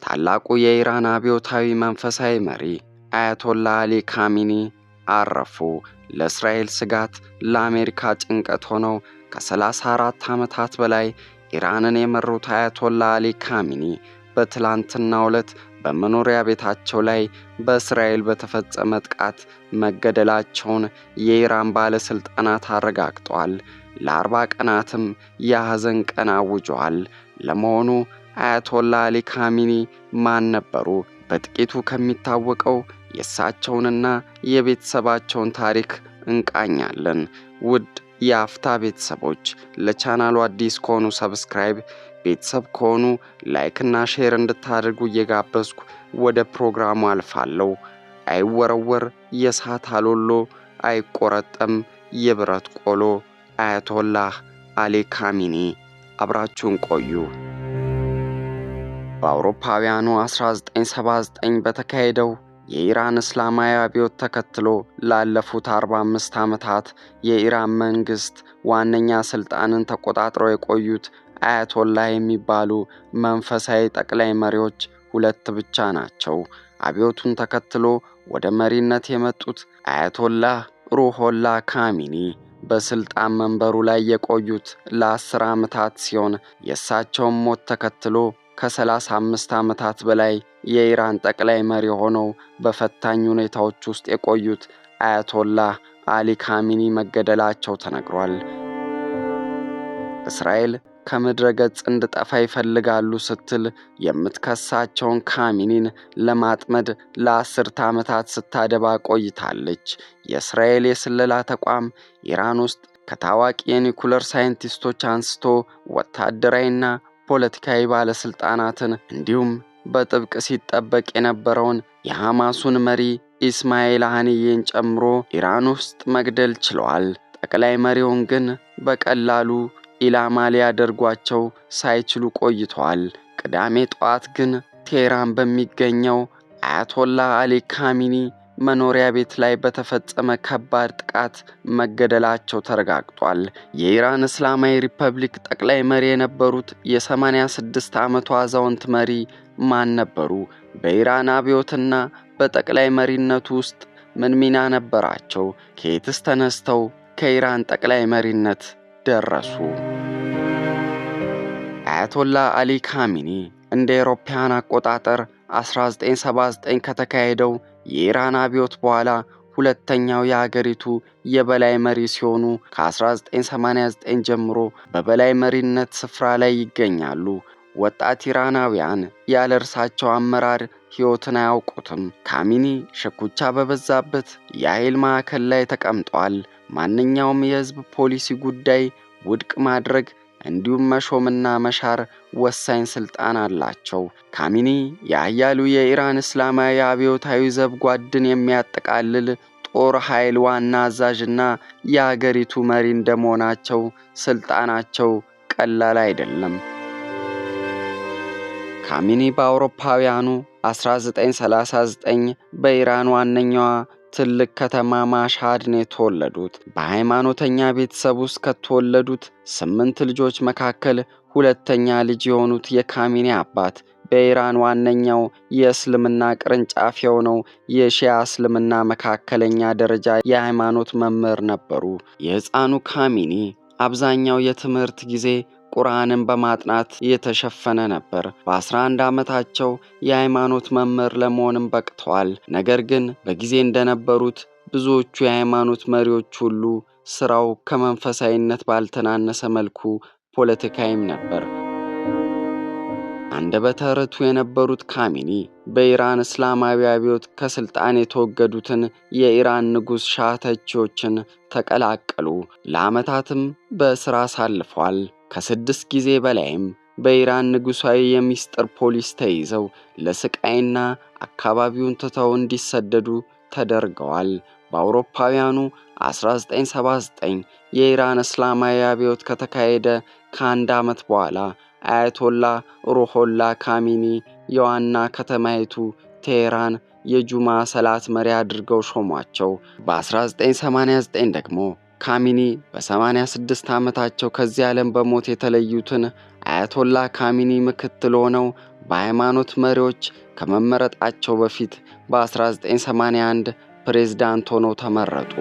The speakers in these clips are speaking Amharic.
ታላቁ የኢራን አብዮታዊ መንፈሳዊ መሪ አያቶላ አሊ ካሚኒ አረፉ። ለእስራኤል ስጋት፣ ለአሜሪካ ጭንቀት ሆነው ከ34 ዓመታት በላይ ኢራንን የመሩት አያቶላ አሊ ካሚኒ በትላንትናው ዕለት በመኖሪያ ቤታቸው ላይ በእስራኤል በተፈጸመ ጥቃት መገደላቸውን የኢራን ባለሥልጣናት አረጋግጠዋል። ለ40 ቀናትም የሐዘን ቀን አውጀዋል። ለመሆኑ አያቶላ አሊ ካሚኒ ማን ነበሩ? በጥቂቱ ከሚታወቀው የእሳቸውንና የቤተሰባቸውን ታሪክ እንቃኛለን። ውድ የአፍታ ቤተሰቦች፣ ለቻናሉ አዲስ ከሆኑ subscribe፣ ቤተሰብ ከሆኑ like ና share እንድታደርጉ እየጋበዝኩ ወደ ፕሮግራሙ አልፋለሁ። አይወረወር የእሳት አሎሎ፣ አይቆረጠም የብረት ቆሎ። አያቶላህ አሊ ካሚኒ፣ አብራችሁን ቆዩ። በአውሮፓውያኑ 1979 በተካሄደው የኢራን እስላማዊ አብዮት ተከትሎ ላለፉት 45 ዓመታት የኢራን መንግስት ዋነኛ ስልጣንን ተቆጣጥረው የቆዩት አያቶላህ የሚባሉ መንፈሳዊ ጠቅላይ መሪዎች ሁለት ብቻ ናቸው። አብዮቱን ተከትሎ ወደ መሪነት የመጡት አያቶላህ ሩሆላ ካሚኒ በስልጣን መንበሩ ላይ የቆዩት ለ10 ዓመታት ሲሆን፣ የእሳቸውን ሞት ተከትሎ ከ35 ዓመታት በላይ የኢራን ጠቅላይ መሪ ሆነው በፈታኝ ሁኔታዎች ውስጥ የቆዩት አያቶላህ አሊ ካሚኒ መገደላቸው ተነግሯል። እስራኤል ከምድረ ገጽ እንድጠፋ ይፈልጋሉ ስትል የምትከሳቸውን ካሚኒን ለማጥመድ ለአስርተ ዓመታት ስታደባ ቆይታለች። የእስራኤል የስለላ ተቋም ኢራን ውስጥ ከታዋቂ የኒኩለር ሳይንቲስቶች አንስቶ ወታደራዊና ፖለቲካዊ ባለሥልጣናትን እንዲሁም በጥብቅ ሲጠበቅ የነበረውን የሐማሱን መሪ ኢስማኤል ሃኒዬን ጨምሮ ኢራን ውስጥ መግደል ችለዋል። ጠቅላይ መሪውን ግን በቀላሉ ኢላማ ሊያደርጓቸው ሳይችሉ ቆይተዋል። ቅዳሜ ጠዋት ግን ቴህራን በሚገኘው አያቶላ አሊ ካሚኒ መኖሪያ ቤት ላይ በተፈጸመ ከባድ ጥቃት መገደላቸው ተረጋግጧል። የኢራን እስላማዊ ሪፐብሊክ ጠቅላይ መሪ የነበሩት የ86 ዓመቱ አዛውንት መሪ ማን ነበሩ? በኢራን አብዮትና በጠቅላይ መሪነቱ ውስጥ ምን ሚና ነበራቸው? ከየትስ ተነስተው ከኢራን ጠቅላይ መሪነት ደረሱ? አያቶላ አሊ ካሚኒ እንደ አውሮፓውያን አቆጣጠር 1979 ከተካሄደው የኢራን አብዮት በኋላ ሁለተኛው የአገሪቱ የበላይ መሪ ሲሆኑ፣ ከ1989 ጀምሮ በበላይ መሪነት ስፍራ ላይ ይገኛሉ። ወጣት ኢራናውያን ያለ እርሳቸው አመራር ሕይወትን አያውቁትም። ካሚኒ ሽኩቻ በበዛበት የኃይል ማዕከል ላይ ተቀምጠዋል። ማንኛውም የሕዝብ ፖሊሲ ጉዳይ ውድቅ ማድረግ እንዲሁም መሾምና መሻር ወሳኝ ስልጣን አላቸው። ካሚኒ የአያሉ የኢራን እስላማዊ አብዮታዊ ዘብ ጓድን የሚያጠቃልል ጦር ኃይል ዋና አዛዥና የአገሪቱ መሪ እንደመሆናቸው ስልጣናቸው ቀላል አይደለም። ካሚኒ በአውሮፓውያኑ 1939 በኢራን ዋነኛዋ ትልቅ ከተማ ማሻድ ነው የተወለዱት። በሃይማኖተኛ ቤተሰብ ውስጥ ከተወለዱት 8 ልጆች መካከል ሁለተኛ ልጅ የሆኑት የካሚኒ አባት በኢራን ዋነኛው የእስልምና ቅርንጫፍ የሆነው የሺያ እስልምና መካከለኛ ደረጃ የሃይማኖት መምህር ነበሩ። የሕፃኑ ካሚኒ አብዛኛው የትምህርት ጊዜ ቁርአንን በማጥናት የተሸፈነ ነበር። በ11 ዓመታቸው የሃይማኖት መምህር ለመሆንም በቅተዋል። ነገር ግን በጊዜ እንደነበሩት ብዙዎቹ የሃይማኖት መሪዎች ሁሉ ስራው ከመንፈሳዊነት ባልተናነሰ መልኩ ፖለቲካዊም ነበር። አንደበተ ርቱዕ የነበሩት ካሚኒ በኢራን እስላማዊ አብዮት ከስልጣን የተወገዱትን የኢራን ንጉሥ ሻህ ተቺዎችን ተቀላቀሉ። ለዓመታትም በእስር አሳልፈዋል። ከ6 ጊዜ በላይም በኢራን ንጉሣዊ የሚስጥር ፖሊስ ተይዘው ለስቃይና አካባቢውን ትተው እንዲሰደዱ ተደርገዋል። በአውሮፓውያኑ 1979 የኢራን እስላማዊ አብዮት ከተካሄደ ከአንድ ዓመት በኋላ አያቶላ ሩሆላ ካሚኒ የዋና ከተማይቱ ቴሄራን የጁማ ሰላት መሪ አድርገው ሾሟቸው። በ1989 ደግሞ ካሚኒ በ86 ዓመታቸው ከዚህ ዓለም በሞት የተለዩትን አያቶላ ካሚኒ ምክትል ሆነው በሃይማኖት መሪዎች ከመመረጣቸው በፊት በ1981 ፕሬዝዳንት ሆነው ተመረጡ።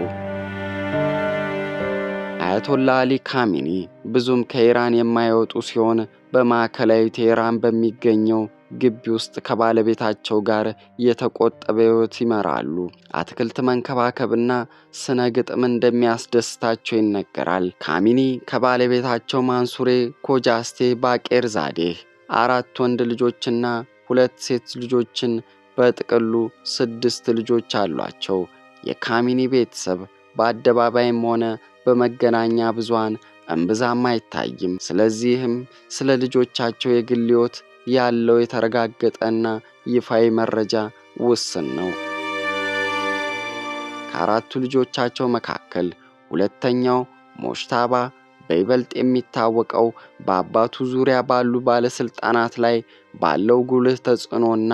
አያቶላ አሊ ካሚኒ ብዙም ከኢራን የማይወጡ ሲሆን በማዕከላዊ ቴህራን በሚገኘው ግቢ ውስጥ ከባለቤታቸው ጋር የተቆጠበ ሕይወት ይመራሉ። አትክልት መንከባከብና ስነ ግጥም እንደሚያስደስታቸው ይነገራል። ካሚኒ ከባለቤታቸው ማንሱሬ ኮጃስቴ ባቄር ዛዴህ 4 ወንድ ልጆችና 2 ሴት ልጆችን በጥቅሉ 6 ልጆች አሏቸው። የካሚኒ ቤተሰብ በአደባባይም ሆነ በመገናኛ ብዙሃን እምብዛም አይታይም። ስለዚህም ስለ ልጆቻቸው የግል ሕይወት ያለው የተረጋገጠና ይፋዊ መረጃ ውስን ነው። ከአራቱ ልጆቻቸው መካከል ሁለተኛው ሞሽታባ በይበልጥ የሚታወቀው በአባቱ ዙሪያ ባሉ ባለስልጣናት ላይ ባለው ጉልህ ተጽዕኖና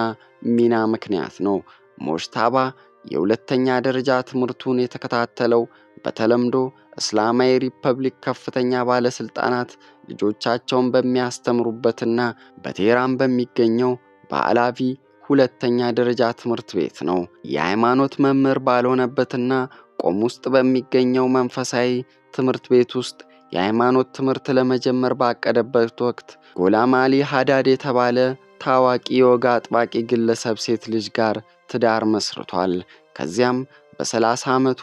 ሚና ምክንያት ነው። ሞሽታባ የሁለተኛ ደረጃ ትምህርቱን የተከታተለው በተለምዶ እስላማዊ ሪፐብሊክ ከፍተኛ ባለስልጣናት ልጆቻቸውን በሚያስተምሩበትና በቴህራን በሚገኘው በአላቪ ሁለተኛ ደረጃ ትምህርት ቤት ነው። የሃይማኖት መምህር ባልሆነበትና ቆም ውስጥ በሚገኘው መንፈሳዊ ትምህርት ቤት ውስጥ የሃይማኖት ትምህርት ለመጀመር ባቀደበት ወቅት ጎላም አሊ ሀዳድ የተባለ ታዋቂ የወግ አጥባቂ ግለሰብ ሴት ልጅ ጋር ትዳር መስርቷል። ከዚያም በ30 ዓመቱ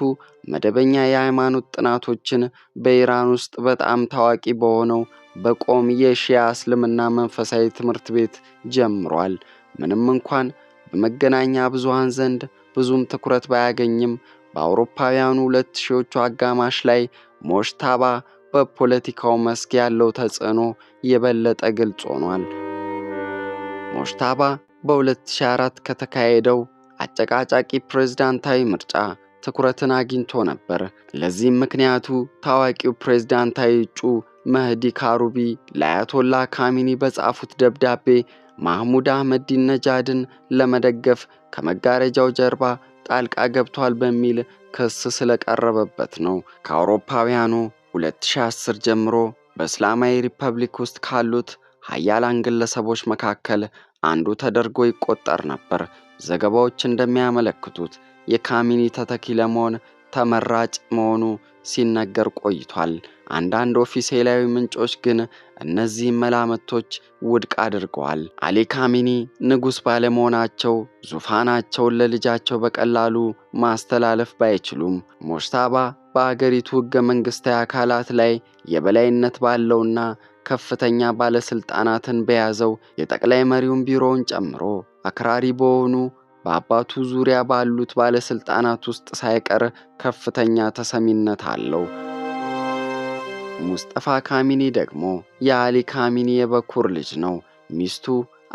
መደበኛ የሃይማኖት ጥናቶችን በኢራን ውስጥ በጣም ታዋቂ በሆነው በቆም የሺያ እስልምና መንፈሳዊ ትምህርት ቤት ጀምሯል። ምንም እንኳን በመገናኛ ብዙሃን ዘንድ ብዙም ትኩረት ባያገኝም በአውሮፓውያኑ 2000ዎቹ አጋማሽ ላይ ሞሽታባ በፖለቲካው መስክ ያለው ተጽዕኖ የበለጠ ግልጽ ሆኗል። ሞሽታባ በ2004 ከተካሄደው አጨቃጫቂ ፕሬዝዳንታዊ ምርጫ ትኩረትን አግኝቶ ነበር። ለዚህም ምክንያቱ ታዋቂው ፕሬዝዳንታዊ እጩ መህዲ ካሩቢ ለአያቶላ ካሚኒ በጻፉት ደብዳቤ ማህሙድ አህመዲነጃድን ለመደገፍ ከመጋረጃው ጀርባ ጣልቃ ገብቷል በሚል ክስ ስለቀረበበት ነው። ከአውሮፓውያኑ 2010 ጀምሮ በእስላማዊ ሪፐብሊክ ውስጥ ካሉት ሀያላን ግለሰቦች መካከል አንዱ ተደርጎ ይቆጠር ነበር። ዘገባዎች እንደሚያመለክቱት የካሚኒ ተተኪ ለመሆን ተመራጭ መሆኑ ሲነገር ቆይቷል። አንዳንድ ኦፊሴላዊ ምንጮች ግን እነዚህ መላምቶች ውድቅ አድርገዋል። አሊ ካሚኒ ንጉስ ባለመሆናቸው ዙፋናቸውን ለልጃቸው በቀላሉ ማስተላለፍ ባይችሉም ሞሽታባ በአገሪቱ ህገ መንግስታዊ አካላት ላይ የበላይነት ባለውና ከፍተኛ ባለስልጣናትን በያዘው የጠቅላይ መሪውን ቢሮውን ጨምሮ አክራሪ በሆኑ በአባቱ ዙሪያ ባሉት ባለስልጣናት ውስጥ ሳይቀር ከፍተኛ ተሰሚነት አለው። ሙስጠፋ ካሚኒ ደግሞ የአሊ ካሚኒ የበኩር ልጅ ነው። ሚስቱ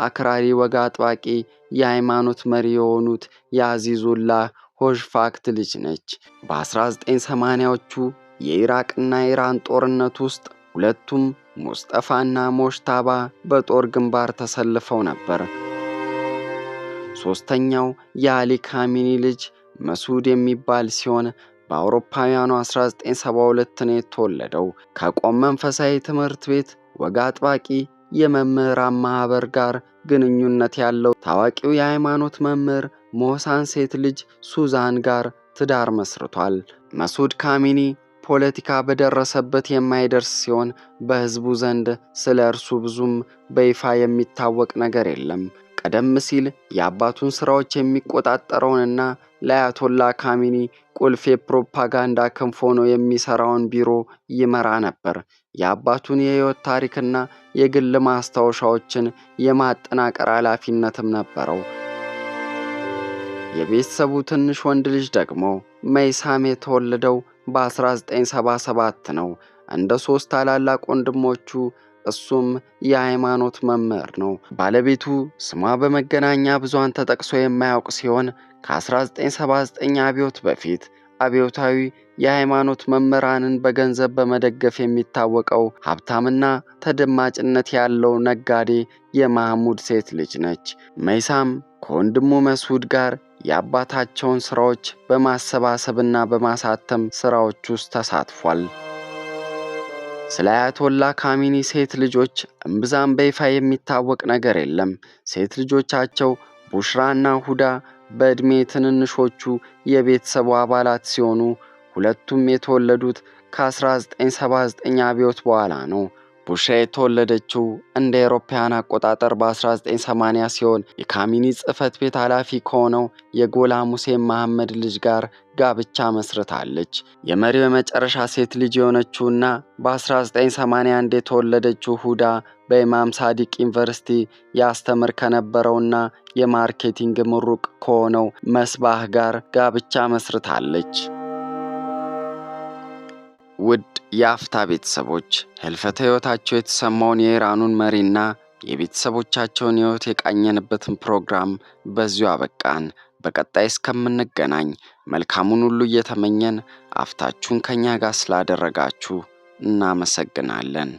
አክራሪ ወግ አጥባቂ የሃይማኖት መሪ የሆኑት የአዚዙላህ ሆሽፋክት ልጅ ነች። በ1980ዎቹ የኢራቅና ኢራን ጦርነት ውስጥ ሁለቱም ሙስጠፋና ሞሽታባ በጦር ግንባር ተሰልፈው ነበር። ሶስተኛው የአሊ ካሚኒ ልጅ መሱድ የሚባል ሲሆን በአውሮፓውያኑ 1972 ነው የተወለደው። ከቆም መንፈሳዊ ትምህርት ቤት ወግ አጥባቂ የመምህራን ማህበር ጋር ግንኙነት ያለው ታዋቂው የሃይማኖት መምህር ሞሳን ሴት ልጅ ሱዛን ጋር ትዳር መስርቷል። መሱድ ካሚኒ ፖለቲካ በደረሰበት የማይደርስ ሲሆን በህዝቡ ዘንድ ስለ እርሱ ብዙም በይፋ የሚታወቅ ነገር የለም። ቀደም ሲል የአባቱን ስራዎች የሚቆጣጠረውንና ለአያቶላ ካሚኒ ቁልፍ የፕሮፓጋንዳ ክንፍ ሆኖ የሚሰራውን ቢሮ ይመራ ነበር። የአባቱን የህይወት ታሪክና የግል ማስታወሻዎችን የማጠናቀር ኃላፊነትም ነበረው። የቤተሰቡ ትንሽ ወንድ ልጅ ደግሞ መይሳም የተወለደው በ1977 ነው። እንደ ሶስት ታላላቅ ወንድሞቹ እሱም የሃይማኖት መምህር ነው። ባለቤቱ ስሟ በመገናኛ ብዙሃን ተጠቅሶ የማያውቅ ሲሆን ከ1979 አብዮት በፊት አብዮታዊ የሃይማኖት መምህራንን በገንዘብ በመደገፍ የሚታወቀው ሀብታምና ተደማጭነት ያለው ነጋዴ የማህሙድ ሴት ልጅ ነች። መይሳም ከወንድሙ መስዑድ ጋር የአባታቸውን ስራዎች በማሰባሰብና በማሳተም ስራዎች ውስጥ ተሳትፏል። ስለ አያቶላ ካሚኒ ሴት ልጆች እምብዛም በይፋ የሚታወቅ ነገር የለም። ሴት ልጆቻቸው ቡሽራና ሁዳ በዕድሜ ትንንሾቹ የቤተሰቡ አባላት ሲሆኑ ሁለቱም የተወለዱት ከ1979 አብዮት በኋላ ነው። ቡሽራ የተወለደችው እንደ አውሮፓውያን አቆጣጠር በ1980 ሲሆን የካሚኒ ጽሕፈት ቤት ኃላፊ ከሆነው የጎላም ሁሴን መሐመድ ልጅ ጋር ጋብቻ መስርታለች። የመሪው የመጨረሻ ሴት ልጅ የሆነችውና በ1981 የተወለደችው ሁዳ በኢማም ሳዲቅ ዩኒቨርሲቲ ያስተምር ከነበረውና የማርኬቲንግ ምሩቅ ከሆነው መስባህ ጋር ጋብቻ መስርታለች። ውድ የአፍታ ቤተሰቦች፣ ህልፈተ ሕይወታቸው የተሰማውን የኢራኑን መሪና የቤተሰቦቻቸውን ሕይወት የቃኘንበትን ፕሮግራም በዚሁ አበቃን። በቀጣይ እስከምንገናኝ መልካሙን ሁሉ እየተመኘን አፍታችሁን ከእኛ ጋር ስላደረጋችሁ እናመሰግናለን።